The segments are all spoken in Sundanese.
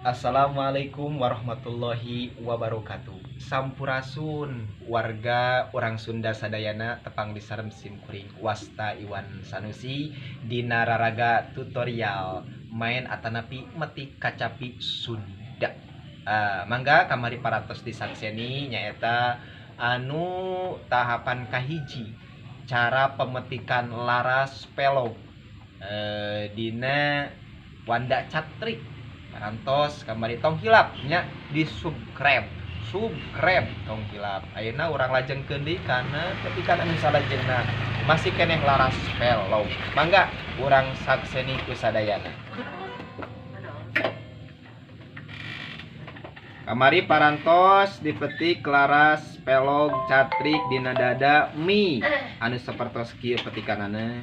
Assalamualaikum warahmatullahi wabarakatuh. Sampurasun warga orang Sunda sadayana, tepang di sareng simkuring wasta Iwan Sanusi dina raraga tutorial main atanapi metik kacapi Sunda. Mangga kamari parantos disakseni nyaeta anu tahapan kahiji cara pemetikan laras pelog dina wanda catrik. Parantos kamari tong hilap nya di subscribe, subscribe tong hilap. Ayeuna urang lajengkeun deui kana petikan anu salajengna masih keneh laras pelog. Mangga urang sakseni ku sadayana. Kamari parantos dipetik laras pelog catrik dina dada mi anu sapertos kieu petikanana.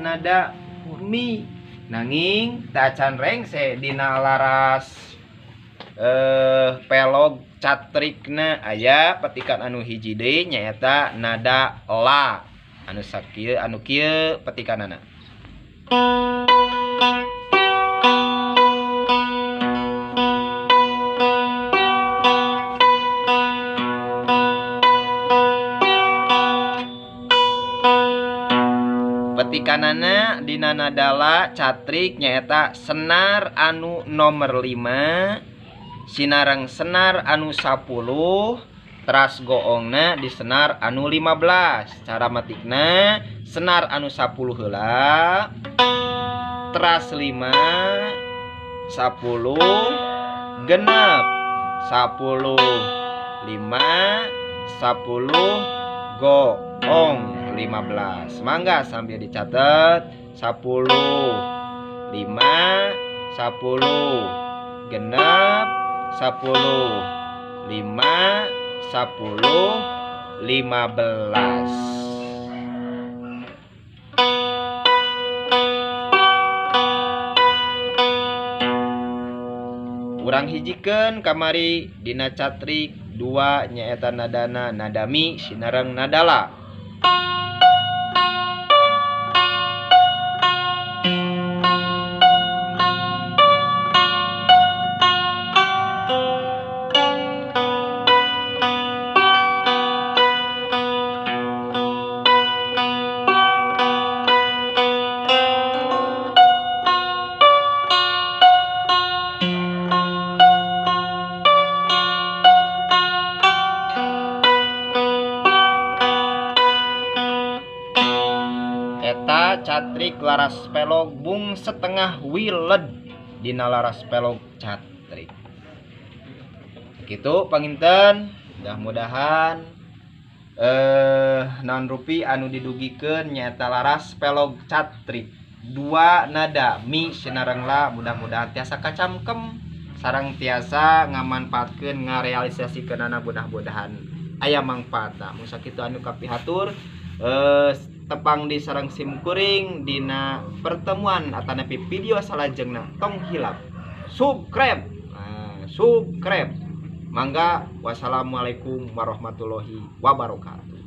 Nada mi nanging tacan rengse dina laras pelog catrikna aya petikan anu hiji deui nyaeta nada la anu sakieu anu kieu petikanana. Petikanana dina nada la catrik nyaeta senar anu nomor 5 sinareng senar anu 10 teras goongna di senar anu 15. Cara metikna senar anu 10 heula teras 5 10 genep 10 5 10 goong 15. Mangga sambil dicatat 10 5 10 genep 10 5 10 15. Urang hijikeun kamari dina catrik 2 nyaeta nadana nada mi sinareng nada la. Eta catrik laras pelog bung setengah wiled dina laras pelog catrik. Gitu panginten, mudah-mudahan naon rupi anu didugikeun nyaeta laras pelog catrik dua nada mi sinareng la, mudah-mudahan tiasa kacamkem sareng tiasa ngamanfaatkeun ngarealisasikeunana, mudah-mudahan aya mangfaatna. Mun sakitu anu kapihatur, tepang di sareng simkuring dina pertemuan atanapi video salajengna. Tong hilap subscribe, subscribe. Mangga, wassalamualaikum warahmatullahi wabarakatuh.